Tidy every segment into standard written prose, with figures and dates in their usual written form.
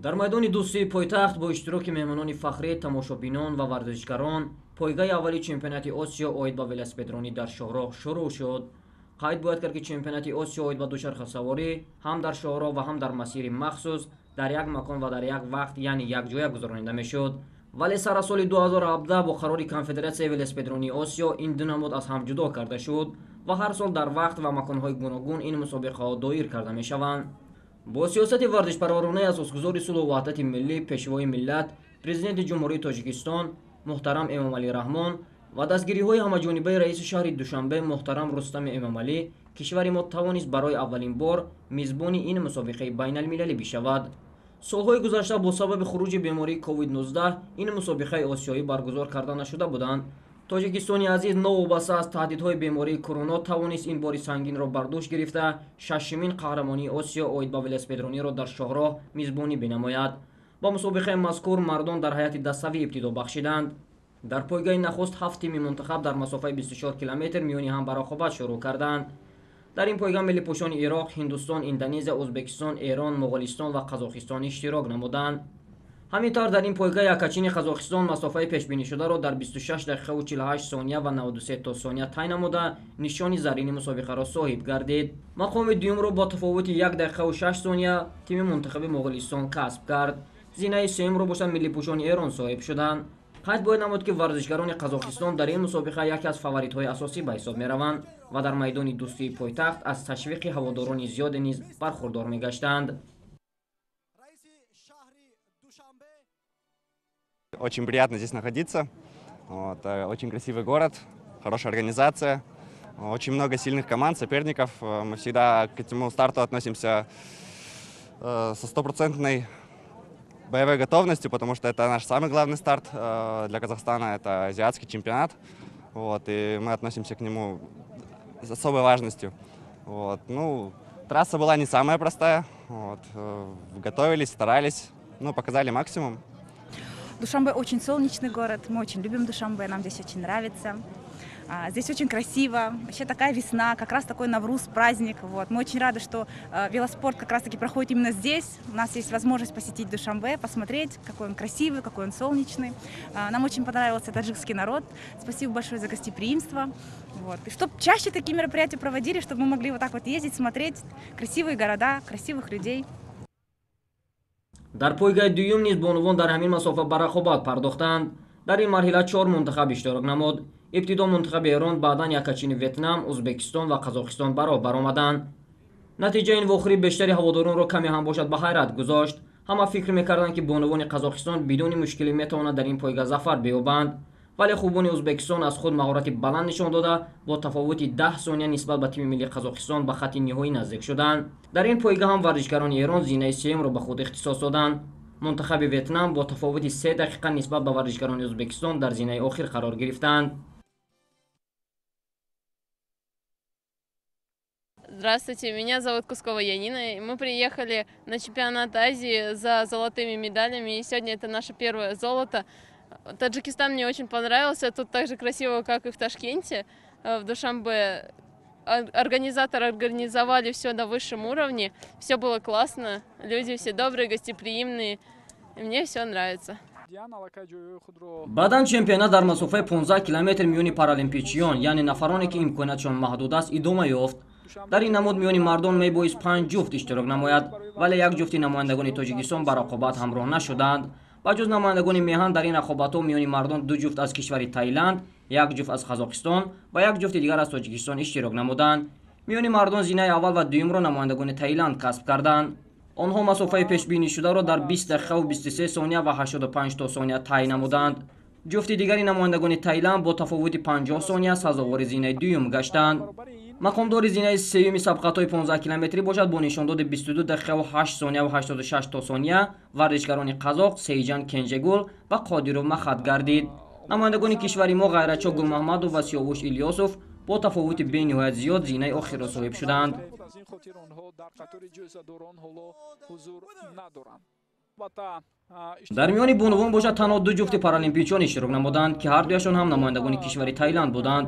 Дар майдони дӯстии пойтахт бо иштироки меҳмонони фахрӣ, тамошобинон ва варзишгарон пойгаи аввали чемпионати Осиё оид ба велосипедронӣ дар шоҳроҳ шурӯъ шуд. Қайд бояд кард, ки чемпионати Осиё оид ба дучархасаворӣ ҳам дар шоҳроҳ ва ҳам дар масири махсус дар як макон ва дар як вақт, яъне якҷоя гузаронида мешуд. Вале сар аз соли 2017 бо қарори Конфедератсияи велосипедронии Осиё ин ду намуд аз ҳам ҷудо карда шуд ва ҳар сол дар вақт ва маконҳои гуногун ин мусобиқаҳо доир карда мешаванд. Бо сиёсати варзишпарваронаи асосгузори сулҳу ваҳдати миллӣ, пешвои миллат, президенти Ҷумҳурии Тоҷикистон муҳтарам Эмомалӣ Раҳмон ва дастгириҳои ҳамаҷонибаи раиси шаҳри Душанбе муҳтарам Рустами Эмомалӣ, кишвари мо тавонист барои аввалин бор мизбони ин мусобиқаи байналмилалӣ бишавад. Солҳои гузашта бо сабаби хуруҷи бемории COVID-19 ин мусобиқаи осиёӣ баргузор карда нашуда буданд. Тоҷикистони азиз новобаста аз таҳдидҳои бемории корона тавонист ин бори сангинро бар дӯш гирифта, шашумин қаҳрамонии Осиё оид ба велосипедрониро дар шоҳроҳ мизбонӣ бинамояд. Ба мусобиқаи мазкур мардон дар ҳайати даставӣ ибтидо бахшиданд. Дар пойгаи нахуст ҳафт тими мунтахаб дар масофаи 24 километр миёни ҳам ба рақобат шурӯъ карданд. Дар ин пойга миллипӯшони Ироқ, Ҳиндустон, Индонезия, Ӯзбекистон, Эрон, Моғолистон ва Қазоқистон иштирок намуданд. Ҳамин тавр дар ин пойга якачини Қазоқистон масофаи пешбинишударо дар 26 дақиқаву 48 сония ва 93 то сония тай намуда, нишони зарини мусобиқаро соҳиб гардид. Мақоми дуюмро бо тафовути 1 дақиқаву 6 сония тими мунтахаби Моғолистон касб кард. Зинаи сеюмро бошад миллипӯшони Эрон соҳиб шуданд. Қайд бояд намуд, ки варзишгарони Қазоқистон дар ин мусобиқа яке аз фаворитҳои асосӣ ба ҳисоб мераванд ва дар майдони дӯстии пойтахт аз ташвиқи ҳаводорони зиёде низ бархурдор мегаштанд. Очень приятно здесь находиться. Вот, очень красивый город, хорошая организация, очень много сильных команд, соперников. Мы всегда к этому старту относимся со стопроцентной боевой готовностью, потому что это наш самый главный старт для Казахстана, это азиатский чемпионат. Вот, и мы относимся к нему с особой важностью. Вот, ну, трасса была не самая простая, вот, готовились, старались, ну, показали максимум. Душанбе очень солнечный город, мы очень любим Душанбе, нам здесь очень нравится. Здесь очень красиво, вообще такая весна, как раз такой Навруз, праздник. Вот. Мы очень рады, что велоспорт как раз-таки проходит именно здесь. У нас есть возможность посетить Душанбе, посмотреть, какой он красивый, какой он солнечный. Нам очень понравился таджикский народ. Спасибо большое за гостеприимство. Вот. И чтобы чаще такие мероприятия проводили, чтобы мы могли вот так вот ездить, смотреть красивые города, красивых людей. Дар пойгаи дуюм низ бонувон дар ҳамин масофа ба рақобат пардохтанд. Дар ин марҳила чор мунтахаб иштирок намуд. Ибтидо мунтахаби Эрон, баъдан якачини Ветнам, Ӯзбекистон ва Қазоқистон ба роҳ баромаданд. Натиҷаи ин вохӯрӣ бештари ҳаводоронро каме ҳам бошад ба ҳайрат гузошт. Ҳама фикр мекарданд, ки бонувони Қазоқистон бидуни мушкилӣ метавонад дар ин пойга зафар биёбанд, вале хубони Ӯзбекистон аз худ маҳорати баланд нишон дода, бо тафовути 10 сония нисбат ба тими миллии Қазоқистон ба хатти ниҳоӣ наздик шуданд. Дар ин пойга ҳам варзишгарони Эрон зинаи сеюмро ба худ ихтисос доданд. Мунтахаби Ветнам бо тафовути 3 дақиқа нисбат ба варзишгарони Ӯзбекистон дар зинаи охир қарор гирифтанд. Здравствуйте, меня зовут Кускова Янина. Мы приехали на чемпионат Азии за золотыми медалями, и сегодня это наше первое золото. Таджикистан мне очень понравился, тут так же красиво, как и в Ташкенте, в Душанбе. Организаторы организовали все на высшем уровне, все было классно, люди все добрые, гостеприимные, и мне все нравится. Баъдан чемпионат дар масофаи 15 километр миёни паралимпичиён, яъне нафароне, ки имкониятшон маҳдуд аст, идома ёфт. Дар ин намуд миёни мардон мебоист панҷ ҷуфт иштирок намояд, вале як ҷуфти намояндагони Тоҷикистон ба рақобат ҳамроҳ нашуданд. Ба ҷуз намояндагони меҳан дар ин рақобатҳо миёни мардон ду ҷуфт аз кишвари Таиланд, як ҷуфт аз Қазоқистон ва як ҷуфти дигар аз Тоҷикистон иштирок намуданд. Миёни мардон зинаи аввал ва дуюмро намояндагони Таиланд касб карданд. Онҳо масофаи пешбинишударо дар 20 дақиқаву 23 сония ва 85 то сония тай намуданд. Ҷуфти дигари намояндагони Таиланд бо тафовути 50 сония сазовори зинаи дуюм гаштанд. Мақомдори зинаи сеюми сабқатҳои 15 километрӣ бошад бо нишондоди 22 дақиқаву 8 сония ва 86 то сония варзишгарони қазоқ Сейҷан Кенжегул ва Қодиров Махат гардид. Намояндагони кишвари мо Ғайратшо Гулмаҳмадов ва Сиёвуш Илёсов бо тафовути бениҳоят зиёд зинаи охирро соҳиб шуданд. Аз ин хотир онҳо дар қатори ҷоизадорон ҳоло ҳузур надоранд. Албатта, Дар миёни бонувон бошад танҳо ду ҷуфти паралимпичон иштирок намуданд, ки ҳардуяшон ҳам намояндагони кишвари Таиланд буданд.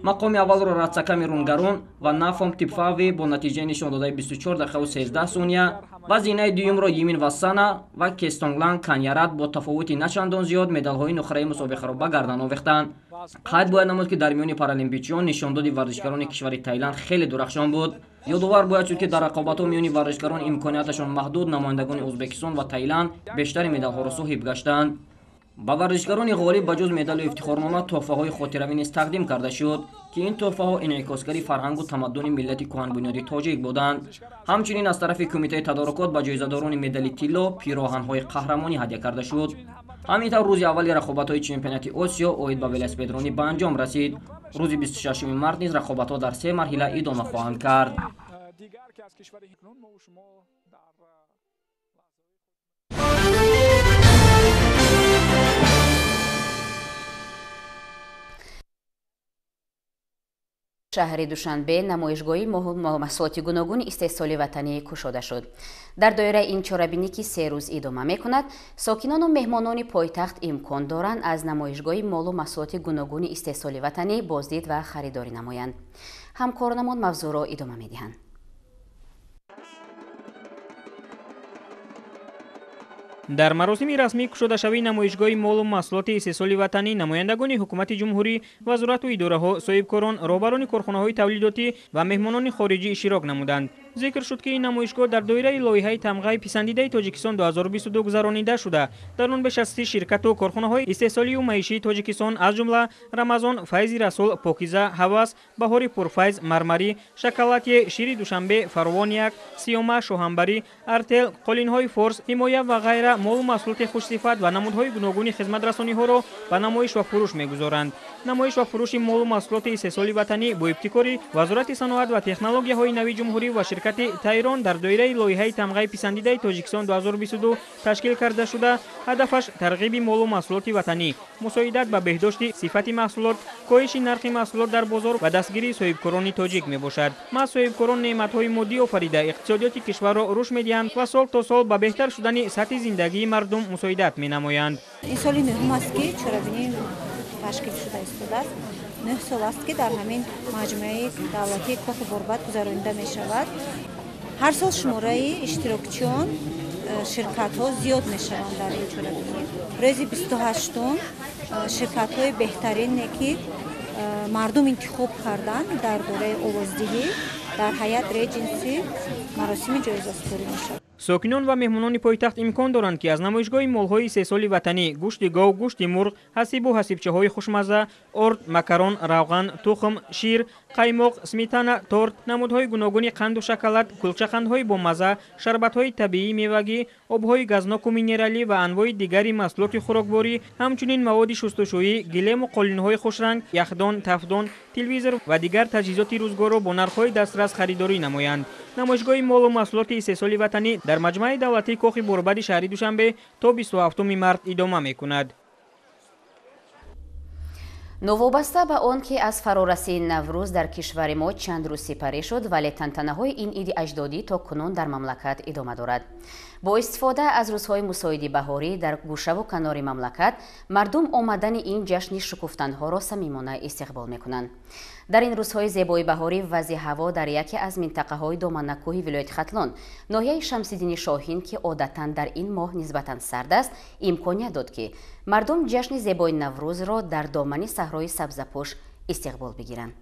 Мақоми аввалро Ратсаками Рунгарун ва Нафом Типфави бо натиҷаи нишондодаи 24 дақиқаву 13 сония ва зинаи дуюмро Йимин Вассана ва Кестонглан Каньярат бо тафовути начандон зиёд медалҳои нуқраи мусобиқаро ба гардан овехтанд. Қайд бояд намуд, ки дар миёни паралимпичиён нишондоди варзишгарони кишвари Таиланд хеле дурахшон буд. Ёдовар бояд шуд, ки дар рақобатҳо миёни варзишгарон имконияташон маҳдуд намояндагони Ӯзбекистон ва Таиланд бештари медалҳоро соҳиб гаштанд. Ба варзишгарони ғолиб ба ҷуз медалу ифтихорнома тӯҳфаҳои хотиравӣ низ тақдим карда шуд, ки ин тӯҳфаҳо инъикосгари фарҳангу тамаддуни миллати кӯҳанбунёди тоҷик буданд. Ҳамчунин аз тарафи кумитаи тадорукот ба ҷоизадорони медали тилло пироҳанҳои қаҳрамонӣ ҳадя карда шуд. Ҳамин тавр рӯзи аввали рақобатҳои чемпионати Осиё оид ба велосипедронӣ ба анҷом расид. Рӯзи 26 март низ рақобатҳо дар се марҳила идома хоҳанд кард. Шаҳри Душанбе намоишгоҳи маҳсулоти гуногуни истеҳсоли ватанӣ кушода шуд. Дар доираи ин чорабинӣ, ки се рӯз идома мекунад, сокинону меҳмонони пойтахт имкон доранд аз намоишгоҳи молу маҳсулоти гуногуни истеҳсоли ватанӣ боздид ва харидорӣ намоянд. Ҳамкоронамон мавзӯъро идома медиҳанд. Дар маросими расмии кушодашавии намоишгоҳи молу маҳсулоти истеҳсоли ватанӣ намояндагони ҳукумати ҷумҳурӣ, вазорату идораҳо, соҳибкорон, роҳбарони корхонаҳои тавлидотӣ ва меҳмонони хориҷӣ иштирок намуданд. Зикр шуд, ки ин намоишгоҳ дар доираи лоиҳаи тамғаи писандидаи Тоҷикистон 2022 гузаронида шуда, дар он беш аз 30 ширкату корхонаҳои истеҳсолию маишии Тоҷикистон, аз ҷумла Рамазон, Файзи Расул, Покиза, Ҳавас, Баҳори Пурфайз, Мармарӣ, Шоколаде, Шири Душанбе, Фаровон як, Сиёма, Шоҳанбарӣ, Артел, Қолинҳои Форс, Ҳимоя ва ғайра молу маҳсулоти хушсифат ва намудҳои гуногуни хизматрасониҳоро ба намоиш ва фурӯш мегузоранд. Намоиш ва фурӯши молу маҳсулоти истеҳсоли ватанӣ бо ибтикори Вазорати саноат ва технологияҳои нави ҷумҳурӣ ва ширкати Тайрон дар доираи лоиҳаи тамғаи писандидаи Тоҷикистон 2022 ташкил карда шуда, ҳадафаш тарғиби молу маҳсулоти ватанӣ, мусоидат ба беҳдошти сифати маҳсулот, коҳиши нархи маҳсулот дар бозор ва дастгирии соҳибкорони тоҷик мебошад. Маҳз соҳибкорон неъматҳои моддӣ офарида иқтисодиёти кишварро рушд медиҳанд ва сол то сол ба беҳтар шудани сатҳи зиндагии мардум мусоидат менамоянд. Ин соли нӯҳум аст, ки чорабинӣ ташкил шуда истодааст. 9 сол аст, ки дар ҳамин маҷмӯаи давлатии Кохи Борбад гузаронида мешавад. Ҳар сол шумораи иштирокчиён, ширкатҳо зиёд мешаванд дар ин чорабинӣ. Рӯзи 28-ум ширкатҳои беҳтарине, ки мардум интихоб карданд дар дораи овоздиҳӣ, дар Ҳаят Реҷенси маросими ҷоизасупорӣ мешавад. Сокинон ва меҳмонони пойтахт имкон доранд, ки аз намоишгоҳи молҳои истеҳсоли ватанӣ гӯшти гов, гӯшти мурғ, ҳасибу ҳасибчаҳои хушмазза, орд, макарон, равған, тухм, шир, қаймоқ, сметана, торт, намудҳои гуногуни қанду шоколад, кулчақандҳои бомазза, шарбатҳои табиии мевагӣ, обҳои газноку минералӣ ва анвои дигари маҳсулоти хӯрокворӣ, ҳамчунин маводи шустушӯӣ, гилему қолинҳои хушранг, яхдон, тафдон, телевизор ва дигар таҷҳизоти рӯзгорро бо нархҳои дастрас харидорӣ намоянд. Намоишгоҳи молу маҳсулоти истеҳсоли ватанӣ дар маҷмӯаи давлатии Кохи Борбади шаҳри Душанбе то 27 март идома мекунад. Новобаста ба он ки аз фарорасии Наврӯз дар кишвари мо чанд рӯз сипарӣ шуд, вале тантанаҳои ин иди аҷдодӣ то кунун дар мамлакат идома дорад. Бо истифода аз рӯзҳои мусоиди баҳорӣ дар гӯшаву канори мамлакат мардум омадани ин ҷашни шукуфтанҳоро самимона истиқбол мекунанд. Дар ин рӯзҳои зебои баҳорӣ вазъи ҳаво дар яке аз минтақаҳои доманакӯҳи вилояти Хатлон, ноҳияи Шамсиддини Шоҳин, ки одатан дар ин моҳ нисбатан сард аст, имконият дод, ки мардум ҷашни зебои Наврӯзро дар домани саҳрои сабзапӯш истиқбол бигиранд.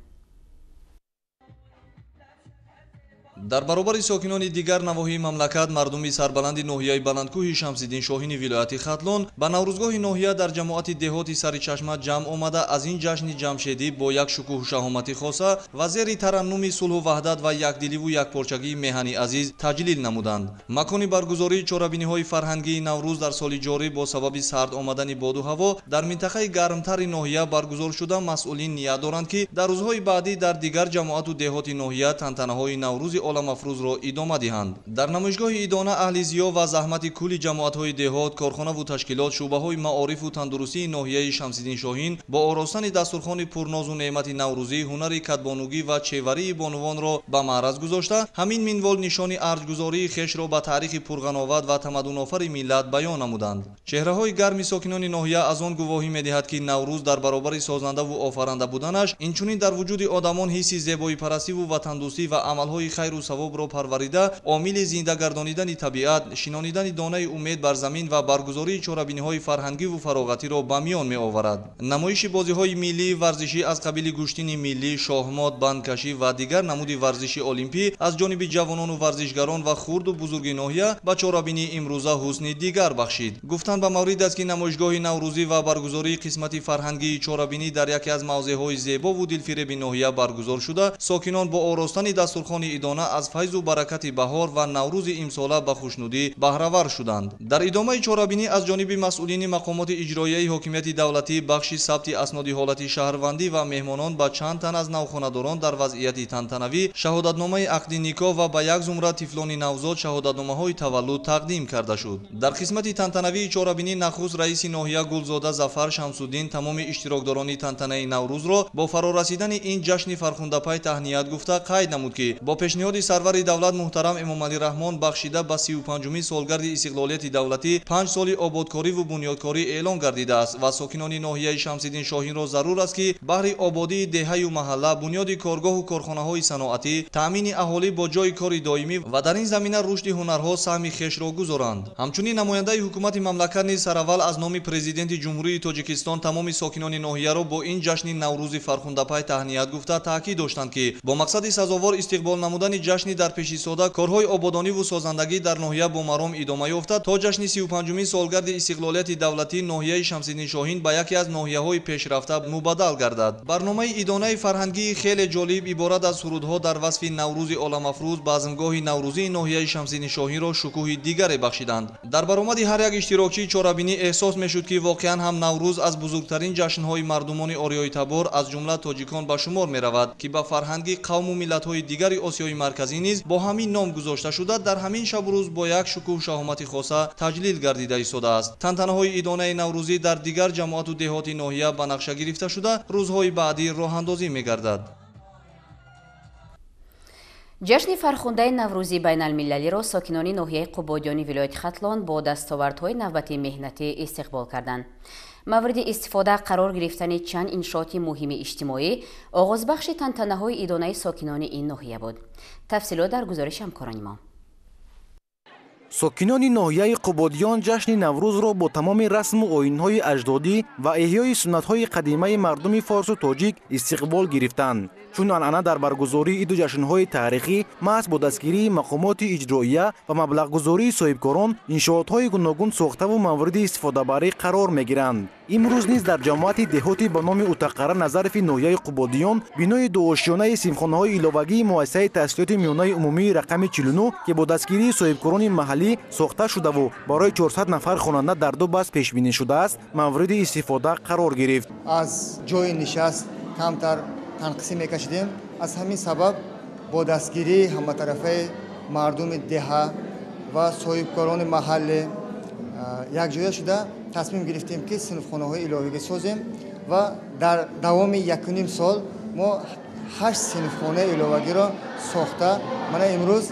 Дар баробари сокинони дигар навоҳии мамлакат, мардуми сарбаланди ноҳияи баландкӯҳи Шамсиддин Шоҳини вилояти Хатлон ба наврӯзгоҳи ноҳия дар ҷамоати деҳоти Саричашма ҷамъ омада, аз ин ҷашни ҷамшедӣ бо як шукӯҳу шаҳомати хоса ва зери тараннуми сулҳу ваҳдат ва якдиливу якпорчагии меҳани азиз таҷлил намуданд. Макони баргузории чорабиниҳои фарҳангии Наврӯз дар соли ҷорӣ бо сабаби сард омадани боду ҳаво дар минтақаи гармтари ноҳия баргузор шуда, масъулин ният доранд, ки дар рӯзҳои баъдӣ дар дигар ҷамоату деҳоти ноҳия тантанаҳои Наврӯзи оламафрӯзро идома диҳанд. Дар намоишгоҳи идона аҳли зиё ва заҳмати кулли ҷамоатҳои деҳот, корхонаву ташкилот, шӯъбаҳои маорифу тандурустии ноҳияи Шамсиддин Шоҳин бо оростани дастурхони пурнозу неъмати наврӯзӣ, ҳунари кадбонугӣ ва чеварии бонувонро ба маъраз гузошта, ҳамин минвол нишони арҷгузории хешро ба таърихи пурғановат ва тамаддунофари миллат баён намуданд. Чеҳраҳои гарми сокинони ноҳия аз он гувоҳӣ медиҳад, ки Наврӯз дар баробари созандаву офаранда буданаш, инчунин дар вуҷуди одамон ҳисси зебоипарастиву ватандӯстӣ ва амалҳои хайру савобро парварида, омили зинда гардонидани табиат, шинонидани донаи умед бар замин ва баргузории чорабиниҳои фарҳангиву фароғатиро ба миён меоварад. Намоиши бозиҳои миллии варзишӣ аз қабили гӯштини миллӣ, шоҳмот, бандкашӣ ва дигар намуди варзиши олимпӣ аз ҷониби ҷавонону варзишгарон ва хурду бузурги ноҳия ба чорабинии имрӯза ҳусни дигар бахшид. Гуфтан ба маврид аст, ки намоишгоҳи наврӯзӣ ва баргузории қисмати фарҳангии чорабинӣ дар яке аз мавзеъҳои зебову дилфиреби ноҳия баргузор шуда, сокинон бо оростани дастурхони идона аз файзу баракати баҳор ва наврӯзи имсола ба хушнудӣ баҳравар шуданд. Дар идомаи чорабинӣ аз ҷониби масъулини мақомоти иҷроияи ҳокимияти давлатӣ, бахши сабти асноди ҳолати шаҳрвандӣ ва меҳмонон ба чанд тан аз навхонадорон дар вазъияти тантанавӣ шаҳодатномаи ақди никоҳ ва ба як зумра тифлони навзод шаҳодатномаҳои таваллуд тақдим карда шуд. Дар қисмати тантанавии чорабинӣ нахуст раиси ноҳия Гулзода Зафар Шамсуддин тамоми иштирокдорони тантанаи наврӯзро бо фарорасидани ин ҷашни фархундапай таҳният гуфта, қайд намуд, ки бо пешниҳоди сарвари давлат муҳтарам Эмомалӣ Раҳмон бахшида ба 35-умин солгарди истиқлолияти давлатӣ 5 соли ободкориву бунёдкорӣ эълон гардидааст ва сокинони ноҳияи Шамсиддин Шоҳинро зарур аст, ки баҳри ободии деҳаю маҳалла, бунёди коргоҳу корхонаҳои саноатӣ, таъмини аҳолӣ бо ҷойи кори доимӣ ва дар ин замина рушди ҳунарҳо саҳми хешро гузоранд. Ҳамчунин намояндаи ҳукумати мамлакат низ сараввал аз номи президенти Ҷумҳурии Тоҷикистон тамоми сокинони ноҳияро бо ин ҷашни наврӯзи фархундапай таҳният гуфта, таъкид доштанд, ки бо мақсади сазовор истиқбол намудани ҷашни дар пешистода корҳои ободониву созандагӣ дар ноҳия бо маром идома ёфта, то ҷашни 35-умин солгарди истиқлолияти давлатӣ ноҳияи Шамсиддин Шоҳин ба яке аз ноҳияҳои пешрафта мубаддал гардад. Барномаи идонаи фарҳангии хеле ҷолиб иборат аз сурудҳо дар васфи наврӯзи оламафрӯз базмгоҳи наврӯзии ноҳияи Шамсиддин Шоҳинро шукӯҳи дигаре бахшиданд. Дар баромади ҳар як иштирокчии чорабинӣ эҳсос мешуд, ки воқеан ҳам Наврӯз аз бузургтарин ҷашнҳои мардумони ориёитабор аз ҷумла тоҷикон ба шумор меравад, ки ба фарҳанги қавму миллатҳои дигари Осиёи Марказӣ низ бо ҳамин ном гузошта шуда, дар ҳамин шабу рӯз бо як шукӯҳу шаҳомати хоса таҷлил гардида истодааст. Тантанаҳои идонаи наврӯзӣ дар дигар ҷамоату деҳоти ноҳия ба нақша гирифта шуда, рӯзҳои баъдӣ роҳандозӣ мегардад. Ҷашни фархундаи наврӯзи байналмилалиро сокинони ноҳияи Қубодиёни вилояти Хатлон бо дастовардҳои навбати меҳнатӣ истиқбол карданд. Мавриди истифода қарор гирифтани чанд иншооти муҳими иҷтимоӣ оғозбахши тантанаҳои идонаи сокинони ин ноҳия буд. Тафсилот дар гузориши ҳамкорони мо. Сокинони ноҳияи Қубодиён ҷашни Наврӯзро бо тамоми расму оинҳои аҷдодӣ ва эҳёи суннатҳои қадимаи мардуми форсу тоҷик истиқбол гирифтанд. Чун анъана дар баргузории иду ҷашнҳои таърихӣ маҳз бо дастгирии мақомоти иҷроия ва маблағгузории соҳибкорон иншоотҳои гуногун сохтаву мавриди истифодабарӣ қарор мегиранд. Имрӯз низ дар ҷамоати деҳоти ба номи Утақара Назарови ноҳияи Қубодиён бинои дуошёнаи синфхонаҳои иловагии муассисаи таҳсилоти миёнаи умумии рақами 49, ки бо дастгирии соҳибкорони маҳаллӣ сохта шудаву барои 400 нафар хонанда дар ду баст пешбинӣ шудааст, мавриди истифода қарор гирифт. Аз ҷойи нишаст камтар танқисӣ мекашидем. Аз ҳамин сабаб бо дастгирии ҳаматарафаи мардуми деҳа ва соҳибкорони маҳаллӣ якҷоя шуда тасмим гирифтем, ки синфхонаҳои иловагӣ созем ва дар давоми 1,5 сол мо 8 синфхонаи иловагиро сохта, мана имрӯз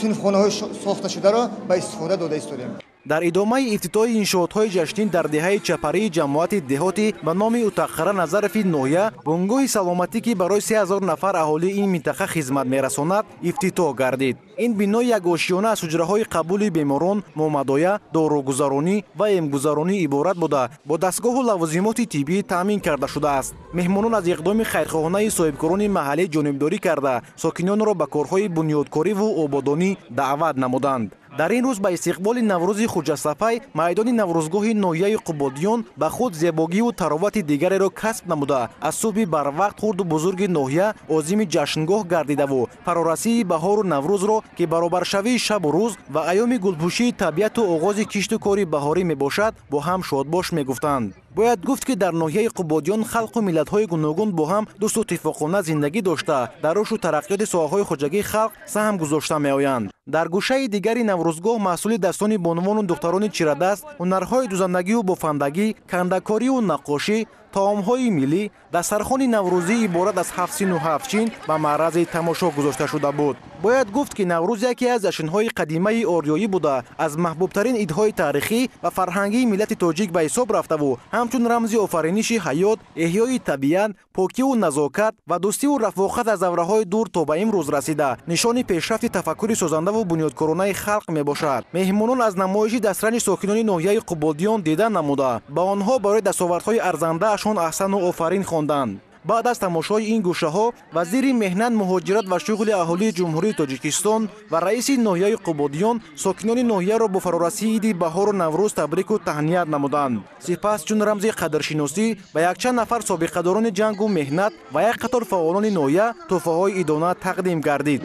синфхонаҳои сохташударо ба истифода дода истодем. Дар идомаи ифтитоҳи иншоотҳои ҷашнӣ дар деҳаи Чапарии ҷамоати деҳоти ба номи Утақара Назарови ноҳия бунгоҳи саломатӣ, ки барои 3000 нафар аҳолии ин минтақа хизмат мерасонад, ифтитоҳ гардид. Ин бино як ошиёна аз ҳуҷраҳои қабули беморон, момадоя, доругузаронӣ ва эмгузаронӣ иборат буда, бо дастгоҳу лавозимоти тиббӣ таъмин карда шудааст. Меҳмонон аз иқдоми хайрхоҳонаи соҳибкорони маҳаллӣ ҷонибдорӣ карда, сокинонро ба корҳои бунёдкориву ободонӣ даъват намуданд. Дар ин рӯз ба истиқболи Наврӯзи хуҷастапай майдони Наврӯзгоҳи ноҳияи Қубодиён ба худ зебогиву таровати дигареро касб намуда, аз субҳи барвақт хурду бузурги ноҳия озими ҷашнгоҳ гардидаву фарорасии баҳору Наврӯзро, ки баробаршавии шабу рӯз ва айёми гулпӯшии табиату оғози кишту кори баҳорӣ мебошад, бо ҳам шодбош мегуфтанд. Бояд гуфт, ки дар ноҳияи Қубодиён халқу миллатҳои гуногун бо ҳам дӯсту иттифоқона зиндагӣ дошта, дар рушду тараққиёти соҳаҳои хоҷагии халқ саҳм гузошта меоянд. Дар гӯшаи дигари Наврӯзгоҳ маҳсули дастони бонувону духтарони чирадаст, ҳунарҳои дузандагию бофандагӣ, кандакорию наққошӣ, таомҳои миллӣ, дастархони наврӯзӣ иборат аз ҳафтсину ҳафтчин ба маърази тамошо гузошта шуда буд. Бояд гуфт, ки Наврӯз яке аз ҷашнҳои қадимаи ориёӣ буда, аз маҳбубтарин идҳои таърихӣ ва фарҳангии миллати тоҷик ба ҳисоб рафтаву ҳамчун рамзи офариниши ҳаёт, эҳёи табиат, покиву назокат ва дӯстиву рафоқат аз давраҳои дур то ба имрӯз расида, нишони пешрафти тафаккури созандаву бунёдкоронаи халқ мебошад. Меҳмонон аз намоиши дастранҷи сокинони ноҳияи Қубодиён дида намуда, ба онҳо барои дастовардҳои арзандаашон аҳсану офарин хонданд. Баъд аз тамошои ин гӯшаҳо вазири меҳнат, муҳоҷират ва шуғли аҳолии Ҷумҳурии Тоҷикистон ва раиси ноҳияи Қубодиён сокинони ноҳияро бо фарорасии иди баҳору Наврӯз табрику таҳният намуданд. Сипас чун рамзи қадршиносӣ ба якчанд нафар собиқадорони ҷангу меҳнат ва як қатор фаъолони ноҳия тӯҳфаҳои идона тақдим гардид.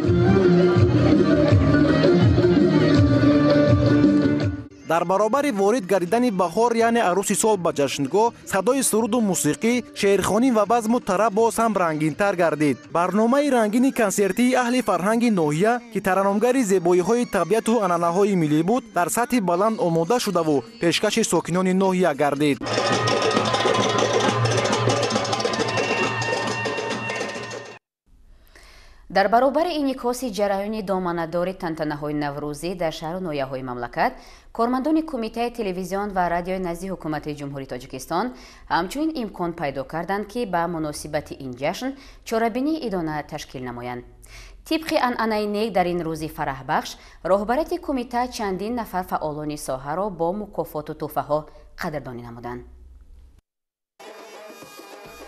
Дар баробари ворид гардидани баҳор, яъне арӯси сол, ба ҷашнгоҳ садои суруду мусиқӣ, шеърхонӣ ва базму тараб боз ҳам рангинтар гардид. Барномаи рангини консертии аҳли фарҳанги ноҳия, ки таранномгари зебоиҳои табиату анъанаҳои миллӣ буд, дар сатҳи баланд омода шудаву пешкаши сокинони ноҳия гардид. Дар баробари инъикоси ҷараёни доманадори тантанаҳои наврӯзӣ дар шаҳру ноҳияҳои мамлакат, кормандони Кумитаи телевизион ва радиои назди Ҳукумати Ҷумҳурии Тоҷикистон ҳамчунин имкон пайдо карданд, ки ба муносибати ин ҷашн чорабинии идона ташкил намоянд. Тибқи анъанаи нек дар ин рӯзи фараҳбахш роҳбарияти кумита чандин нафар фаъолони соҳаро бо мукофоту тӯҳфаҳо қадрдонӣ намуданд.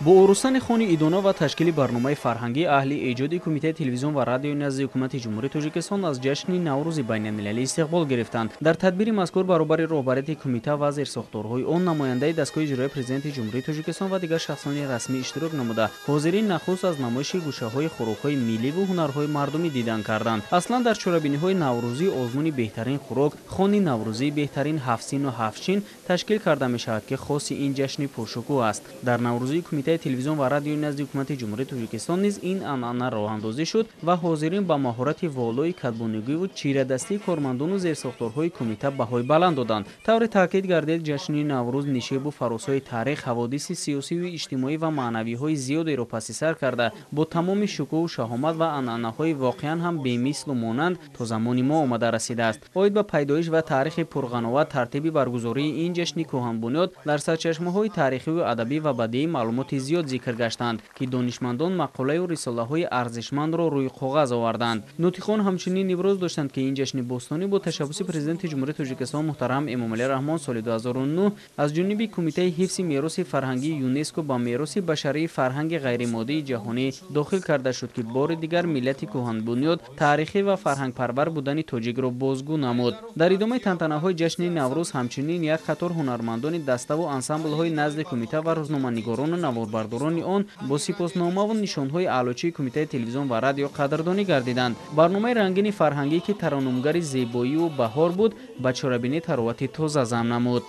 Бо оростани хони идона ва ташкили барномаи фарҳангӣ аҳли эҷоди Кумитаи телевизион ва радиои назди Ҳукумати Ҷумҳурии Тоҷикистон аз ҷашни Наврӯзи байналмилалӣ истиқбол гирифтанд. Дар тадбири мазкур баробари роҳбарияти кумита ва зерсохторҳои он намояндаи дастгоҳи иҷроияи Президенти Ҷумҳурии Тоҷикистон ва дигар шахсони расмӣ иштирок намуда, ҳозирин нахуст аз намоиши гӯшаҳои хӯрокҳои милливу ҳунарҳои мардумӣ дидан карданд. Аслан дар чорабиниҳои наврӯзӣ озмуни беҳтарин хӯрок, хони наврӯзии беҳтарин ҳафтсину ҳафтчин ташкил карда мешавад, ки хоси ин ҷашни пуршукӯҳ аст. Дар наврӯзии Кумитаи телевизион ва радиои назди Ҳукумати Ҷумҳурии Тоҷикистон низ ин анъана роҳандозӣ шуд ва ҳозирин ба маҳорати волои кадбонугиву чирадастии кормандону зерсохторҳои кумита баҳои баланд доданд. Тавре таъкид гардид, ҷашни Наврӯз нишебу фарозҳои таърих, ҳаводиси сиёсиву иҷтимоӣ ва маънавиҳои зиёдеро паси сар карда, бо тамоми шукӯҳу шаҳомат ва анъанаҳои воқеан ҳам бемислу монанд то замони мо омада расидааст. Оид ба пайдоиш ва таърихи пурғановат, тартиби баргузории ин ҷашни кӯҳанбунёд дар сарчашмаҳои таърихиву адабӣ ва бадиӣ маълумоти зиёд зикр гаштанд, ки донишмандон мақолаю рисолаҳои арзишмандро рӯи коғаз оварданд. Нутиқон ҳамчунин иброз доштанд, ки ин ҷашни бостонӣ бо ташаббуси Президенти Ҷумҳурии Тоҷикистон муҳтарам Эмомалӣ Раҳмон соли 2009 аз ҷониби Кумитаи ҳифзи мероси фарҳангии ЮНЕСКО ба мероси башарии фарҳанги ғайримоддии ҷаҳонӣ дохил карда шуд, ки бори дигар миллати кӯҳанбунёд, таърихӣ ва фарҳангпарвар будани тоҷикро бозгӯ намуд. Дар идомаи тантанаҳои ҷашни Наврӯз ҳамчунин як қатор ҳунармандони даставу ансамблҳои назди кумита ва рӯзноманигорону наворбардорони он бо сипосномаву нишонҳои аълочии Кумитаи телевизион ва радио қадрдонӣ гардиданд. Барномаи рангини фарҳангӣ, ки тараннумгари зебоию баҳор буд, ба чорабинӣ таровати тоза зам намуд.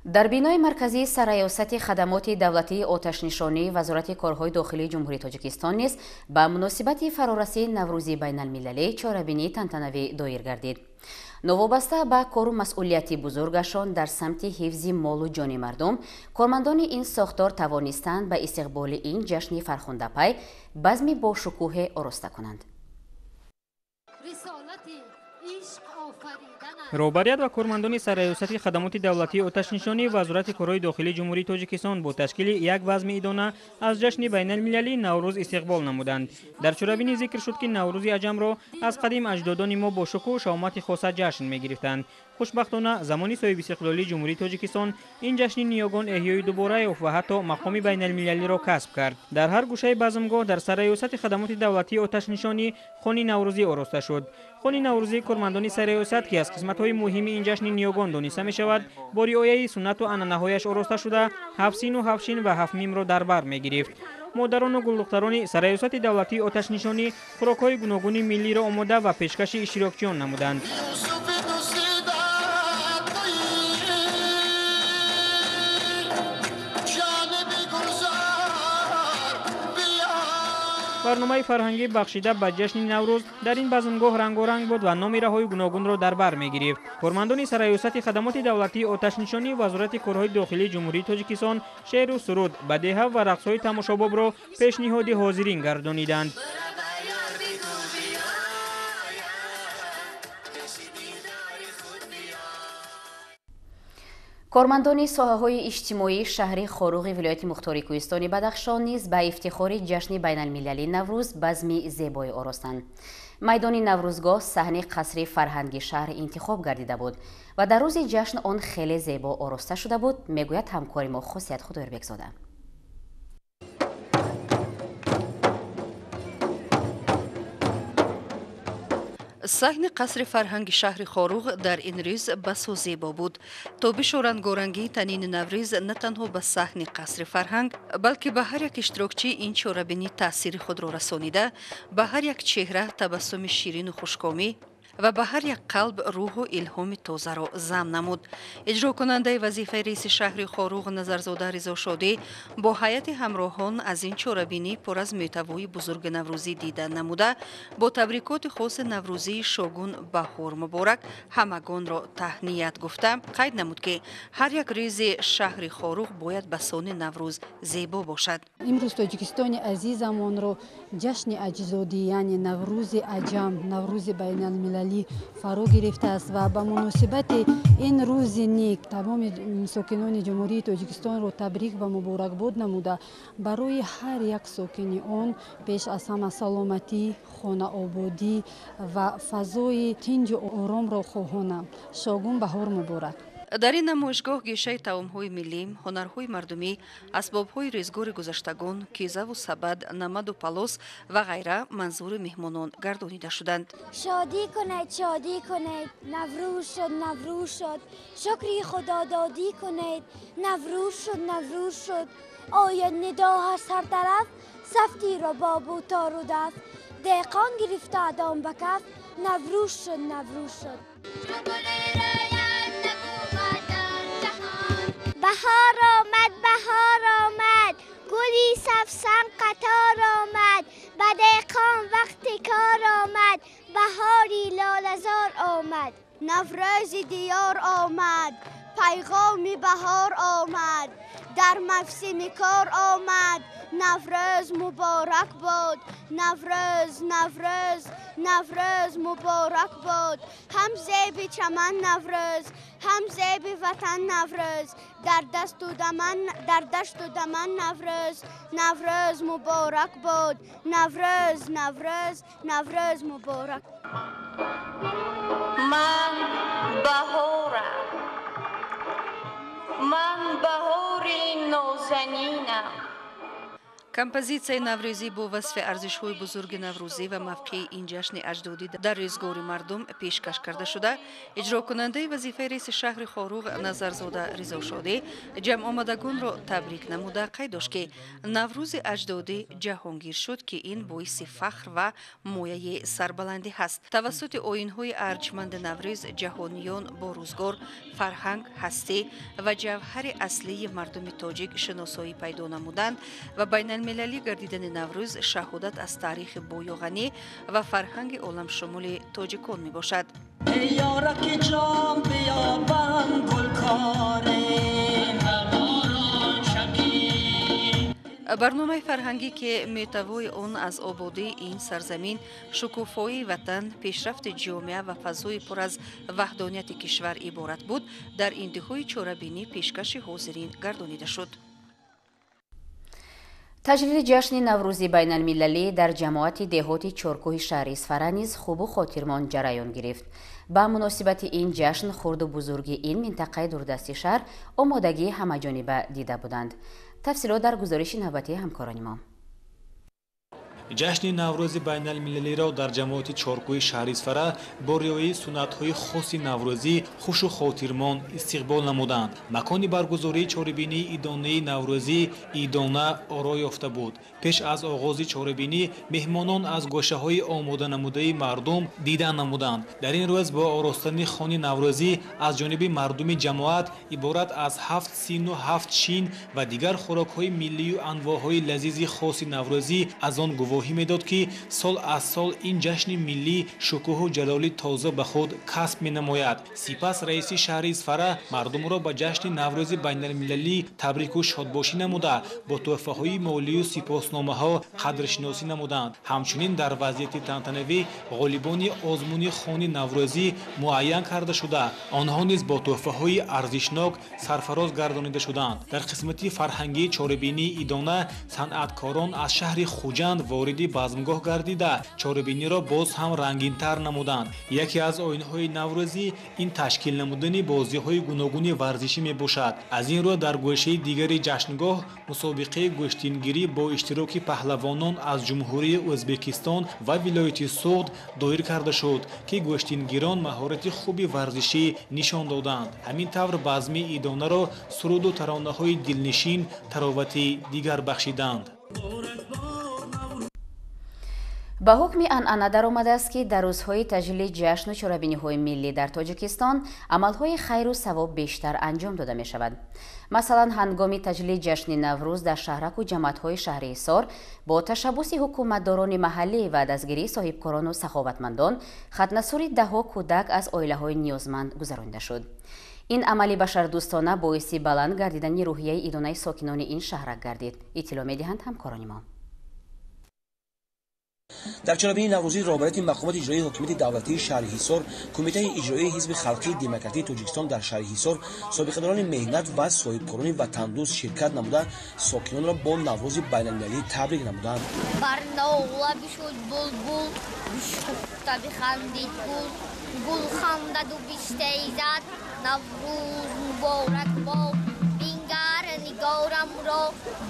Дар бинои марказии Сарраёсати хадамоти давлатии оташнишонии Вазорати корҳои дохилии Ҷумҳурии Тоҷикистон низ ба муносибати фарорасии Наврӯзи байналмилалӣ чорабинии тантанавӣ доир гардид. Новобаста ба кору масъулияти бузургашон дар самти ҳифзи молу ҷони мардум, кормандони ин сохтор тавонистанд ба истиқболи ин ҷашни фархундапай базми бошукӯҳе ороста кунанд. Роҳбарият ва кормандони Сарраёсати хадамоти давлатии оташнишонӣ Вазорати корҳои дохилии Ҷумҳурии Тоҷикистон бо ташкили як базми идона аз ҷашни байналмилалии Наврӯз истиқбол намуданд. Дар чорабинӣ зикр шуд, ки Наврӯзи аҷамро аз қадим аҷдодони мо бо шукӯҳу шаҳомати хоса ҷашн мегирифтанд. Хушбахтона, замони соҳибистиқлолии Ҷумҳурии Тоҷикистон ин ҷашни ниёгон эҳёи дубора ёфт ва ҳатто мақоми байналмилалиро касб кард. Дар ҳар гӯшаи базмгоҳ дар Сарраёсати хадамоти давлатии оташнишонӣ хони наврӯзӣ ороста шуд. Хони наврӯзии кормандони сарраёсат, ки аз қисматҳои муҳими ин ҷашни ниёгон дониста мешавад, бо риояи суннату анъанаҳояш ороста шуда, ҳафт сину, ҳафт шин ва ҳафт мимро дар бар мегирифт. Модарону гулдухтарони Сарраёсати давлатии оташнишонӣ хӯрокҳои гуногуни миллиро омода ва пешкаши иштирокчиён намуданд. Барномаи фарҳангӣ, бахшида ба ҷашни Наврӯз, дар ин базмгоҳ рангоранг буд ва номираҳои гуногунро дар бар мегирифт. Кормандони Сарраёсати хадамоти давлатии оташнишонии Вазорати корҳои дохилии Ҷумҳурии Тоҷикистон шеъру суруд, бадеҳа ва рақсҳои тамошобобро пешниҳоди ҳозирин гардониданд. Кормандони соҳаҳои иҷтимоии шаҳри Хоруғи вилояти мухтори кӯҳистони Бадахшон низ ба ифтихори ҷашни байналмилалии Наврӯз базми зебое оростанд. Майдони Наврӯзгоҳ саҳни қасри фарҳанги шаҳр интихоб гардида буд ва дар рӯзи ҷашн он хеле зебо ороста шуда буд, мегӯяд ҳамкори мо Хосият Худоёрбекзода. Саҳни қасри фарҳанги шаҳри Хоруғ дар ин рӯз басо зебо буд. Тобишу рангорангии танини наврӯз на танҳо ба саҳни қасри фарҳанг, балки ба ҳар як иштирокчии ин чорабинӣ таъсири худро расонида, ба ҳар як чеҳра табассуми ширину хушкомӣ ва ба ҳар як қалб рӯҳу илҳоми тозаро зам намуд. Иҷрокунандаи вазифаи раиси шаҳри Хоруғ Назарзода Ризошодӣ бо ҳайати ҳамроҳон аз ин чорабинӣ пур аз мӯҳтавои бузурги наврӯзӣ дида намуда, бо табрикоти хоси наврӯзии «Шогун баҳор муборак» ҳамагонро таҳният гуфта, қайд намуд, ки ҳар як рӯзи шаҳри Хоруғ бояд ба сони Наврӯз зебо бошад. Имрӯз Тоҷикистони азизамонро ҷашни аҷдодӣ, яъне Наврӯзи аҷам, Наврӯзи байналмилалӣ фаро гирифтааст ва ба муносибати ин рӯзи нек тамоми сокинони Ҷумҳурии Тоҷикистонро табрик ва муборакбод намуда, барои ҳар як сокини он пеш аз ҳама саломатӣ, хонаободӣ ва фазои тинҷу оромро хоҳонам. Шогун баҳор муборак! Дар ин намоишгоҳ гешаи таомҳои миллӣ, ҳунарҳои мардумӣ, асбобҳои рӯзгори гузаштагон, кизаву сабад, намаду палос ва ғайра манзури меҳмонон гардонида шуданд. Шодӣ кунед, шодӣ кунед, Наврӯз шуд, Наврӯз шуд, шукри худододӣ кунед, Наврӯз шуд, Наврӯз шуд. Ояд нидо аз ҳар тараф, сафти рубобу тору даф, деҳқон гирифта дом ба каф, Наврӯз шуд, Наврӯз шуд. Баҳор омад, баҳор омад, гули савсан қатор омад, ба деҳқон вақти кор омад, баҳори лолазор омад. Наврӯзи диёр омад, пайғоми баҳор омад, дар мавсими кор омад, Наврӯз муборак бод, Наврӯз, Наврӯз, Наврӯз муборак бод. Ҳам зеби чаман Наврӯз, ҳам зеби ватан Наврӯз, дар дашту даман, дар дашту даман Наврӯз, Наврӯз муборак бод, Наврӯз, Наврӯз, Наврӯз муборак. Ман баҳорам, ман баҳори нозанинам. Композитсияи наврӯзӣ бо васфи арзишҳои бузурги наврӯзӣ ва мавқеи ин ҷашни аҷдодӣ дар рӯзгори мардум пешкаш карда шуда, иҷрокунандаи вазифаи раиси шаҳри Хоруғ Назарзода Ризошодӣ ҷамъомадагонро табрик намуда, қайд дошт, ки Наврӯзи аҷдодӣ ҷаҳонгир шуд, ки ин боиси фахр ва мояи сарбаландӣ ҳаст. Тавассути оинҳои арҷманди Наврӯз ҷаҳониён бо рӯзгор, фарҳанг, ҳастӣ ва ҷавҳари аслии мардуми тоҷик шиносоӣ пайдо намуданд ва байналмилалӣ гардидани Наврӯз шаҳодат аз таърихи бою ғанӣ ва фарҳанги оламшумули тоҷикон мебошад. Ёраки ҷон, биёбам гулкорем. Барномаи фарҳангӣ, ки мӯҳтавои он аз ободии ин сарзамин, шукуфоии ватан, пешрафти ҷомеа ва фазои пур аз ваҳдонияти кишвар иборат буд, дар интиҳои чорабинӣ пешкаши ҳозирин гардонида шуд. Таҷлили ҷашни Наврӯзи байналмилалӣ дар ҷамоати деҳоти Чоркӯҳи шаҳри Исфара низ хубу хотирмон ҷараён гирифт. Ба муносибати ин ҷашн хурду бузурги ин минтақаи дурдасти шаҳр омодагии ҳамаҷониба дида буданд. Тафсилот дар гузориши навбатии ҳамкорони мо. Ҷашни Наврӯзи байналмилалиро дар ҷамоати Чоркӯҳи шаҳри Исфара бо риояи суннатҳои хоси наврӯзӣ хушу хотирмон истиқбол намуданд. Макони баргузории чорабинии идонаи наврӯзӣ идона оро ёфта буд. Пеш аз оғози чорабинӣ меҳмонон аз гӯшаҳои омоданамудаи мардум дидан намуданд. Дар ин рӯз бо оростани хони наврӯзӣ аз ҷониби мардуми ҷамоат иборат аз 7 сину 7 шин ва дигар хӯрокҳои миллию анвоъҳои лазизи хоси наврӯзӣ аз он гувоҳӣ медод, ки сол аз сол ин ҷашни миллӣ шукӯҳу ҷалоли тоза ба худ касб менамояд. Сипас раиси шаҳри Исфара мардумро ба ҷашни Наврӯзи байналмилалӣ табрику шодбошӣ намуда, бо тӯҳфаҳои молию сипосномаҳо қадршиносӣ намуданд. Ҳамчунин дар вазъияти тантанавӣ ғолибони озмуни хони наврӯзӣ муайян карда шуда, онҳо низ бо тӯҳфаҳои арзишнок сарфароз гардонида шуданд. Дар қисмати фарҳангии чорабинии идона санъаткорон аз шаҳри Хуҷанд вориди базмгоҳ гардида, чорабиниро боз ҳам рангинтар намуданд. Яке аз оинҳои наврӯзӣ ин ташкил намудани бозиҳои гуногуни варзишӣ мебошад. Аз ин рӯ дар гӯшаи дигари ҷашнгоҳ мусобиқаи гӯштингирӣ бо иштироки паҳлавонон аз Ҷумҳурии Ӯзбекистон ва вилояти Суғд доир карда шуд, ки гӯштингирон маҳорати хуби варзишӣ нишон доданд. Ҳамин тавр базми идонаро суруду таронаҳои дилнишин таровати дигар бахшиданд. Ба ҳукми анъана даромадааст, ки дар рӯзҳои таҷлили ҷашну чорабиниҳои миллӣ дар Тоҷикистон амалҳои хайру савоб бештар анҷом дода мешавад. Масалан, ҳангоми таҷлили ҷашни Наврӯз дар шаҳраку ҷамоатҳои шаҳри Ҳисор бо ташаббуси ҳукуматдорони маҳаллӣ ва дастгирии соҳибкорону саховатмандон хатнасури даҳҳо кӯдак аз оилаҳои ниёзманд гузаронида шуд. Ин амали башардӯстона боиси баланд гардидани рӯҳияи идонаи сокинони ин шаҳрак гардид. Иттилоъ медиҳанд ҳамкорони мо. Дар чорабинии наврӯзӣ роҳбарияти мақомоти иҷроии ҳокимияти давлатии шаҳри Ҳисор, Кумитаи иҷроии ҳизби халқии демократии Тоҷикистон дар шаҳри Ҳисор, собиқадорони меҳнат ва соҳибкорони ватандӯст ширкат намуда, сокинонро бо Наврӯзи байналмилалӣ табрик намуданд. Бар нола бишуд булбул, бишкуфта бихандид гул, гул хандаду биштезад, Наврӯз муборак бод, бингар нигорамро,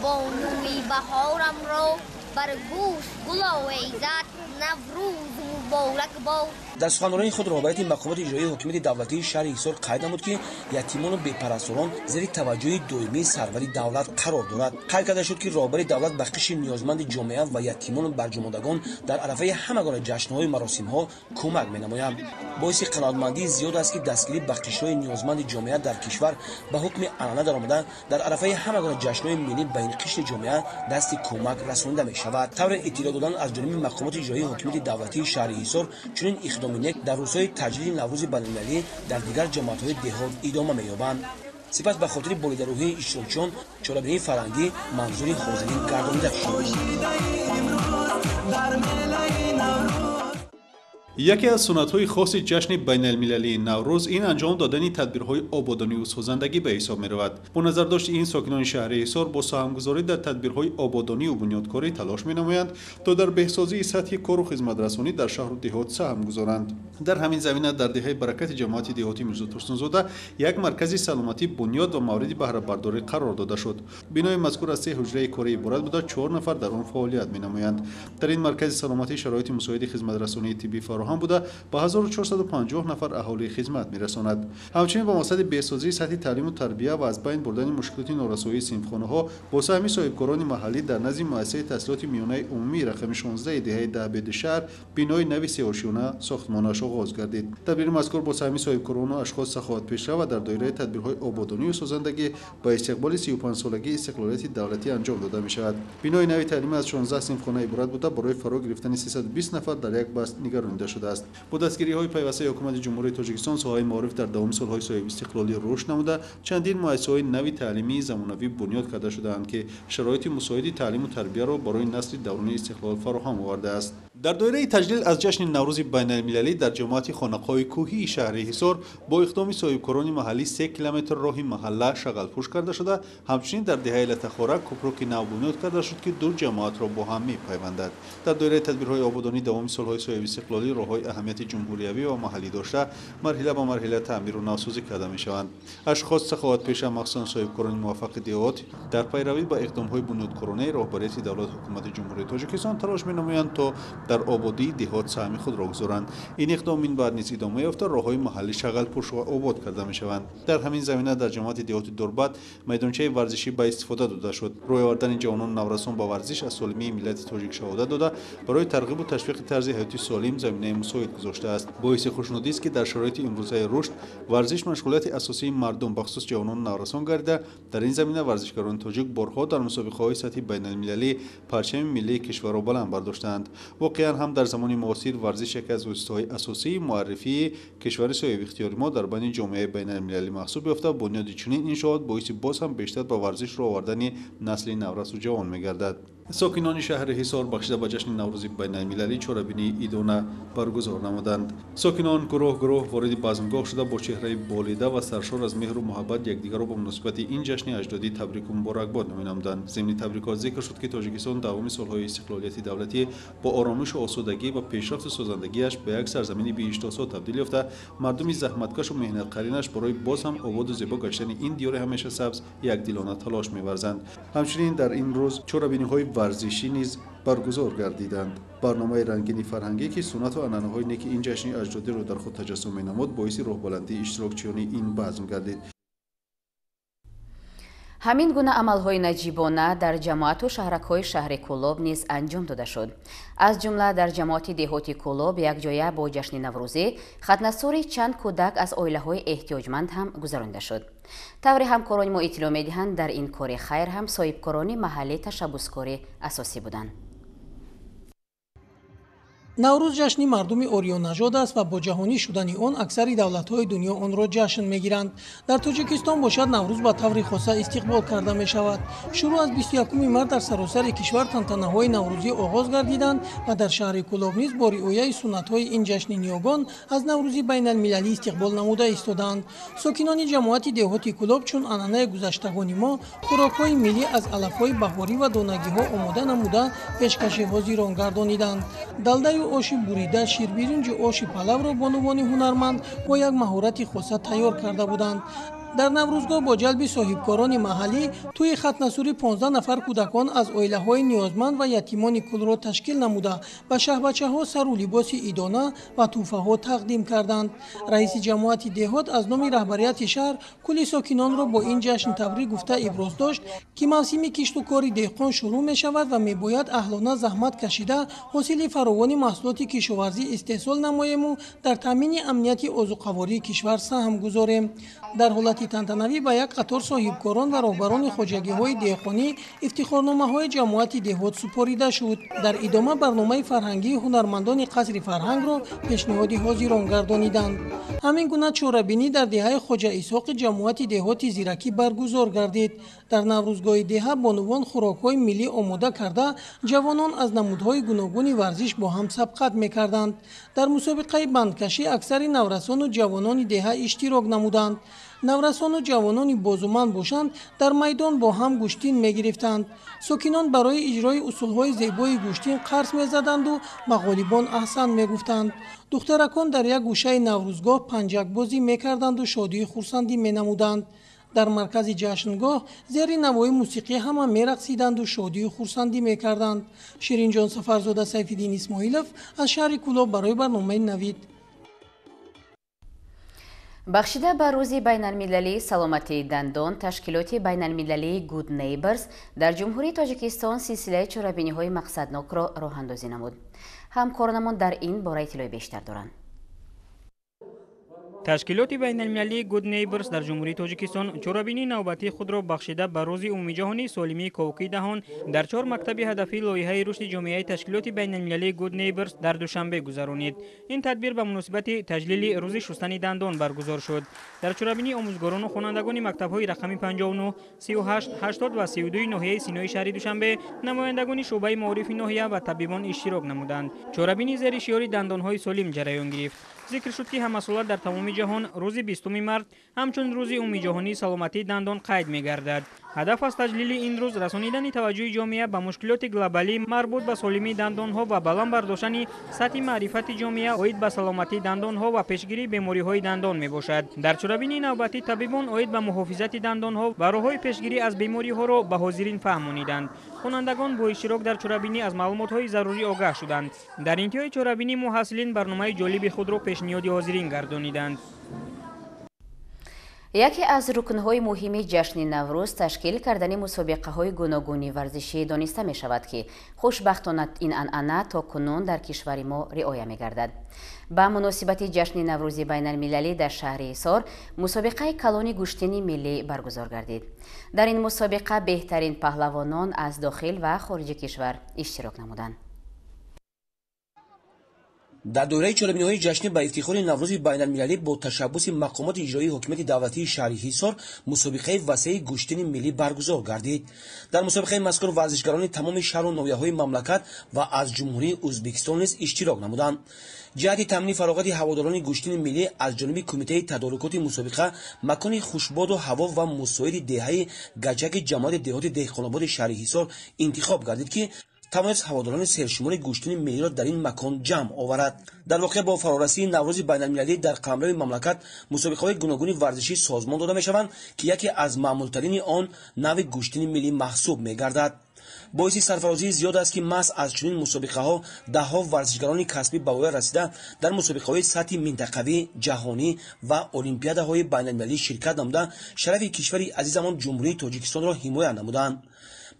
бонуи баҳорамро, бар гӯш гул овезад, Наврӯз муборак бод. Дар суханронии худ роҳбарияти мақомоти иҷроии ҳокимияти давлатии шаҳри Ҳисор қайд намуд, ки ятимону бепарасторон зери таваҷҷӯҳи доимии сарвари давлат қарор дорад. Қайд карда шуд, ки роҳбари давлат ба қишри ниёзманди ҷомеа ва ятимону барҷомондагон дар арафаи ҳама гуна ҷашнҳою маросимҳо кӯмак менамоянд. Боиси қаноатмандии зиёд аст, ки дастгирӣ ба қишрҳои ниёзманди ҷомеа дар кишвар ба ҳукми анъана даромада, дар арафаи ҳама гуна ҷашнҳои миллӣ ба ин қишри ҷомеа дасти кӯмак расонида мешавад. Тавре иттилоъ додан аз ҷониби мақомоти иҷроии ҳокимияти давлатии шаҳри Ҳисор, чунин иқдоми нек дар рӯзҳои таҷлили Наврӯзи байналмилалӣ дар дигар ҷамоатҳои деҳот идома меёбанд. Сипас ба хотири болидарӯҳии иштирокчиён чорабинии фарҳангӣ манзури ҳозирин гардонида шуд. Яке аз суннатҳои хоси ҷашни байналмилалии Наврӯз ин анҷом додани тадбирҳои ободониву созандагӣ ба ҳисоб меравад. Бо назардошти ин сокинони шаҳри Ҳисор бо саҳмгузорӣ дар тадбирҳои ободониву бунёдкорӣ талош менамоянд, то дар беҳсозии сатҳи кору хизматрасонӣ дар шаҳру деҳот саҳм гузоранд. Дар ҳамин замина дар деҳаи Баракати ҷамоати деҳоти Мирзо Турсунзода як маркази саломатӣ бунёд ва мавриди баҳрабардорӣ қарор дода шуд. Бинои мазкур аз 3 ҳуҷраи корӣ иборат буда, 4 нафар дар он фаъолият менамоянд. Дар ин маркази саломатӣ шароити мусоиди хизматрасонии тиббӣ фароҳам буда, ба 1450 нафар аҳолӣ хизмат мерасонад. Ҳамчунин ба мақсади беҳсозии сатҳи таълиму тарбия ва аз байн бурдани мушкилоти норасоии синфхонаҳо бо саҳми соҳибкорони маҳаллӣ дар назди муассисаи таҳсилоти миёнаи умумии рақами 16 деҳаи Даҳбеди шаҳр бинои нави сеошёна сохтмонаш оғоз гардид. Тадбири мазкур бо саҳми соҳибкорону ашхос саховатпеша ва дар доираи тадбирҳои ободонию созандагӣ ба истиқболи 35-солагии истиқлолияти давлатӣ анҷом дода мешавад. Бинои нави таълимӣ аз 16 синфхона иборат буда, барои фаро гирифтани 320 нафар дар як баст нигаронида шудааст. шудааст. Бо дастгириҳои пайвастаи ҳукумати Ҷумҳурии Тоҷикистон соҳаи маориф дар давоми солҳои соҳибистиқлолӣ рушд намуда, чандин муассисаҳои нави таълимии замонавӣ бунёд карда шудаанд, ки шароити мусоиди таълиму тарбияро барои насли даврони истиқлол фароҳам овардааст. Дар доираи таҷлил аз ҷашни Наврӯзи байналмилалӣ дар ҷамоати хонақоҳи кӯҳии шаҳри Ҳисор бо иқдоми соҳибкорони маҳаллӣ 3 километр роҳи маҳалла шағалпӯш карда шуда, ҳамчунин дар деҳаи Латахора кӯпруки нав бунёд карда шуд, ки ду ҷамоатро бо ҳам мепайвандад. Дар доираи тадбирҳои ободонӣ давоми солҳои соҳибистиқлолӣ роҳҳои аҳамияти ҷумҳуриявӣ ва маҳаллӣ дошта марҳила ба марҳила таъмиру навсозӣ карда мешаванд. Ашхос саховатпеша, махсусан соҳибкорони муваффақи деҳот, дар пайравӣ ба иқдомҳои бунёдкоронаи роҳбарияти давлат ҳукумати Ҷумҳурии Тоҷикистон талош менамоянд, то дар ободии деҳот саҳми худро гузоранд. Ин иқдом минбаъд низ идома ёфта, роҳҳои маҳаллӣ шағалпӯш ва обод карда мешаванд. Дар ҳамин замина дар ҷамоати деҳоти Дурбат майдончаи варзишӣ ба истифода дода шуд. Рӯй овардани ҷавонону наврасон ба варзиш аз солимии миллати тоҷик шаҳодат дода, барои тарғибу ташвиқи тарзи ҳаёти солим заминаи мусоид гузоштааст. Боиси хушнудист, ки дар шароити имрӯзаи рушд варзиш машғулияти асосии мардум, бахусус ҷавонону наврасон гардида, дар ин замина варзишгарони тоҷик борҳо дар мусобиқаҳои сатҳи байналмилалӣ парчами миллии кишварро баланд бардоштаанд. Воқеан ҳам дар замони муосир варзиш яке аз воситаҳои асосии муаррифии кишвари соҳибихтиёри мо дар байни ҷомеаи байналмилалӣ маҳсуб ёфта, бунёди чунин иншоот боиси боз ҳам бештар ба варзиш роҳ овардани насли наврасу ҷавон мегардад. Сокинони шаҳри Ҳисор бахшида ба ҷашни Наврӯзи байналмилалӣ чорабинии идона баргузор намуданд. Сокинон гурӯҳ гурӯҳ вориди базмгоҳ шуда, бо чеҳраи болида ва саршор аз меҳру муҳаббат якдигарро бо муносибати ин ҷашни аҷдодӣ табрику муборакбод менамуданд. Зимни табрикот зикр шуд, ки Тоҷикистон давоми солҳои истиқлолияти давлатӣ бо оромишу осудагӣ ва пешрафту созандагиаш ба як сарзамини биҳиштосо табдил ёфта, мардуми заҳматкашу меҳнатқаринаш барои боз ҳам ободу зебо гаштани ин диёри ҳамеша сабз якдилона талош меварзанд. Ҳамчунин дар ин рӯз чорабиниҳои варзишӣ низ баргузор гардиданд. Барномаи рангини фарҳангӣ, ки суннату анъанаҳои неки ин ҷашни аҷдодиро дар худ таҷассум менамуд, боиси роҳбаландии иштирокчиёни ин базм гардид. Ҳамин гуна амалҳои наҷибона дар ҷамоату шаҳракҳои шаҳри Кӯлоб низ анҷом дода шуд. Аз ҷумла дар ҷамоати деҳоти Кӯлоб якҷоя бо ҷашни Наврӯзӣ хатнасури чанд кӯдак аз оилаҳои эҳтиёҷманд ҳам гузаронида шуд. Тавре ҳамкорони мо иттилоъ медиҳанд, дар ин кори хайр ҳам соҳибкорони маҳаллӣ ташаббускори асосӣ буданд. Наврӯз ҷашни мардуми ориёнажод аст ва бо ҷаҳонӣ шудани он аксари давлатҳои дунё онро ҷашн мегиранд. Дар Тоҷикистон бошад, Наврӯз ба таври хоса истиқбол карда мешавад. Шурӯъ аз 21 март дар саросари кишвар тантанаҳои наврӯзӣ оғоз гардиданд ва дар шаҳри Кӯлоб низ бо риояи суннатҳои ин ҷашни ниёгон аз Наврӯзи байналмилалӣ истиқбол намуда истодаанд. Сокинони ҷамоати деҳоти Кӯлоб чун анъанаи гузаштагони мо хӯрокҳои миллӣ аз алафҳои баҳорӣ ва донагиҳо омода намуда пешкаши ҳозирон гардониданд. Далдаю оши бурида, ширбиринҷу оши палавро бонувони ҳунарманд бо як маҳорати хоса тайёр карда буданд. Дар Наврӯзгоҳ бо ҷалби соҳибкорони маҳаллӣ тӯи хатнасури 15 нафар кӯдакон аз оилаҳои ниёзманд ва ятимони кулро ташкил намуда, ба шаҳбачаҳо сару либоси идона ва тӯҳфаҳо тақдим карданд. Раиси ҷамоати деҳот аз номи раҳбарияти шаҳр кулли сокинонро бо ин ҷашн табрик гуфта иброз дошт, ки мавсими кишту кори деҳқон шурӯъ мешавад ва мебояд аҳлона заҳмат кашида ҳосили фаровони маҳсулоти кишоварзӣ истеҳсол намоему дар таъмини амнияти озуқавории кишвар саҳм гузорем. Дар ҳолати тантанавӣ ба як қатор соҳибкорон ва роҳбарони хоҷагиҳои деҳқонӣ ифтихорномаҳои ҷамоати деҳот супорида шуд. Дар идома барномаи фарҳангии ҳунармандони қасри фарҳангро пешниҳоди ҳозирон гардониданд. Ҳамин гуна чорабинӣ дар деҳаи Хоҷа Исҳоқи ҷамоати деҳоти Зиракӣ баргузор гардид. Дар наврӯзгоҳи деҳа бонувон хӯрокҳои миллӣ омода карда, ҷавонон аз намудҳои гуногуни варзиш бо ҳам сабқат мекарданд. Дар мусобиқаи бандкашӣ аксари наврасону ҷавонони деҳа иштирок намуданд. Наврасону ҷавонони бозуманд бошанд, дар майдон бо ҳам гӯштин мегирифтанд. Сокинон барои иҷрои усулҳои зебои гӯштин қарс мезаданду ба ғолибон аҳсан мегуфтанд. Духтаракон дар як гӯшаи наврӯзгоҳ панҷакбозӣ мекарданду шодию хурсандӣ менамуданд. Дар маркази ҷашнгоҳ зери навои мусиқӣ ҳама мерақсиданду шодию хурсандӣ мекарданд. Ширинҷон Сафарзода, Сайфиддин Исмоилов аз шаҳри Кӯлоб барои барномаи Навид. Бахшида ба рӯзи байналмилалии саломатии дандон, ташкилоти байналмилалии Good Neighbors дар Ҷумҳурии Тоҷикистон силсилаи чорабиниҳои мақсаднокро роҳандозӣ намуд. Ҳамкоронамон дар ин бора иттилои бештар доранд. Ташкилоти байналмилалии Good Neighbors дар Ҷумҳурии Тоҷикистон чорабинии навбатии худро бахшида ба рӯзи умумиҷаҳонии солимии ковокии даҳон дар 4 мактаби ҳадафии лоиҳаи рушди ҷомеаи ташкилоти байналмилалии Good Neighbors дар Душанбе гузаронид. Ин тадбир ба муносибати таҷлили рӯзи шустани дандон баргузор шуд. Дар чорабинии омӯзгорону хонандагони мактабҳои рақами 59, 38, 80 ва 32 ноҳияи Синои шаҳри Душанбе, намояндагони шӯъбаи маорифи ноҳия ва табибон иштирок намуданд. Чорабинӣ зери шиори дандонҳои солим ҷараён гирифт. Зикр шуд, ки ҳамасола дар тамоми ҷаҳон рӯзи 20 март ҳамчун рӯзи умумиҷаҳонии саломатии дандон қайд мегардад. Ҳадаф аз таҷлили ин рӯз расонидани таваҷҷӯҳи ҷомеа ба мушкилоти глобалӣ марбут ба солимии дандонҳо ва баланд бардоштани сатҳи маърифати ҷомеа оид ба саломатии дандонҳо ва пешгирии бемориҳои дандон мебошад. Дар чорабинии навбатӣ табибон оид ба муҳофизати дандонҳо ва роҳҳои пешгирӣ аз бемориҳоро ба ҳозирин фаҳмониданд. Хонандагон бо иштирок дар чорабинӣ аз маълумотҳои зарурӣ огаҳ шуданд. Дар интиҳои чорабинӣ муҳассилин барномаи ҷолиби худро пешниҳоди ҳозирин гардониданд. Яке аз рукнҳои муҳими ҷашни Наврӯз ташкил кардани мусобиқаҳои гуногуни варзишӣ дониста мешавад, ки хушбахтона ин анъана то кунун дар кишвари мо риоя мегардад. Ба муносибати ҷашни Наврӯзи байналмилалӣ дар шаҳри Ҳисор мусобиқаи калони гӯштини миллӣ баргузор гардид. Дар ин мусобиқа беҳтарин паҳлавонон аз дохил ва хориҷи кишвар иштирок намуданд. Дар доираи чорабиниҳои ҷашнӣ ба ифтихори Наврӯзи байналмилалӣ бо ташаббуси мақомоти иҷроии ҳокимияти давлатии шаҳри Ҳисор мусобиқаи васеи гӯштини миллӣ баргузор гардид. Дар мусобиқаи мазкур варзишгарони тамоми шаҳру ноҳияҳои мамлакат ва аз Ҷумҳурии Ӯзбекистон низ иштирок намуданд. Ҷиҳати таъмини фароғати ҳаводорони гӯштини миллӣ аз ҷониби кумитаи тадорукоти мусобиқа макони хушбоду ҳаво ва мусоиди деҳаи Гаҷаки ҷамоати деҳоти Деҳқонободи шаҳри Ҳисор интихоб гардид, ки тавонист ҳаводорони сершумори гӯштини миллиро дар ин макон ҷамъ оварад. Дар воқеъ бо фарорасии Наврӯзи байналмилалӣ дар қаламрави мамлакат мусобиқаҳои гуногуни варзишӣ созмон дода мешаванд, ки яке аз маъмултарини он навъи гӯштини миллӣ маҳсуб мегардад. Боиси сарфарозии зиёд аст, ки маҳз аз чунин мусобиқаҳо даҳҳо варзишгарони касбӣ ба воя расида дар мусобиқаҳои сатҳи минтақавӣ, ҷаҳонӣ ва олимпиадаҳои байналмилалӣ ширкат намуда шарафи кишвари азизамон Ҷумҳурии Тоҷикистонро ҳимоя намуданд.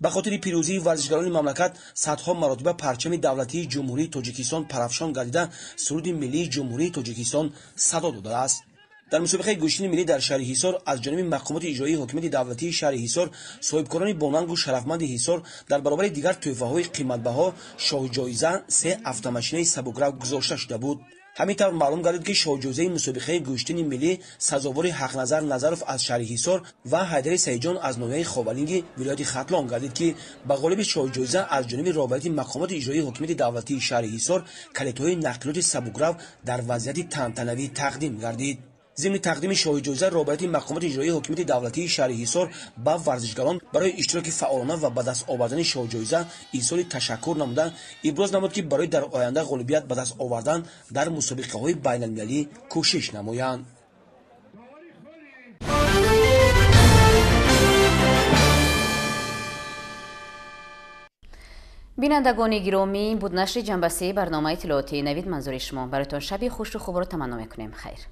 Ба хотири пирӯзии варзишгарони мамлакат садҳо маротиба парчами давлатии Ҷумҳурии Тоҷикистон парафшон гардида суруди миллии Ҷумҳурии Тоҷикистон садо додааст. Дар мусобиқаи гӯштини миллӣ дар шаҳри Ҳисор аз ҷониби мақомоти иҷроии ҳокимияти давлатии шаҳри Ҳисор соҳибкорони бонангу шарафманди Ҳисор дар баробари дигар тӯҳфаҳои қиматбаҳо шоҳҷоиза 3 автомашинаи сабукрав гузошта шуда буд. Ҳамин тавр маълум гардид, ки шоҳҷоизаи мусобиқаи гӯштини миллӣ сазовори Ҳақназар Назаров аз шаҳри Ҳисор ва Ҳайдари Саидҷон аз ноҳияи Ховалинги вилояти Хатлон гардид, ки ба ғолиби шоҳҷоиза аз ҷониби роҳбарияти мақомоти иҷроии ҳокимияти давлатии шаҳри Ҳисор калидҳои нақлиёти сабукрав дар вазъияти тантанавӣ тақдим гардид. Зимни тақдими шоҳиҷоиза роҳбарияти мақомоти иҷроии ҳокимияти давлатии шаҳри Ҳисор ба варзишгарон барои иштироки фаъолона ва ба даст овардани шоҳиҷоиза изҳори ташаккур намуда иброз намуд, ки барои дар оянда ғолибият ба даст овардан дар мусобиқаҳои байналмилалӣ кӯшиш намоянд. Бинандагони гиромӣ, буд нашри ҷанбасии барномаи иттилоотии Навид. Манзури шумо. Бароятон шаби хушу хубро таманно мекунем. Хайр.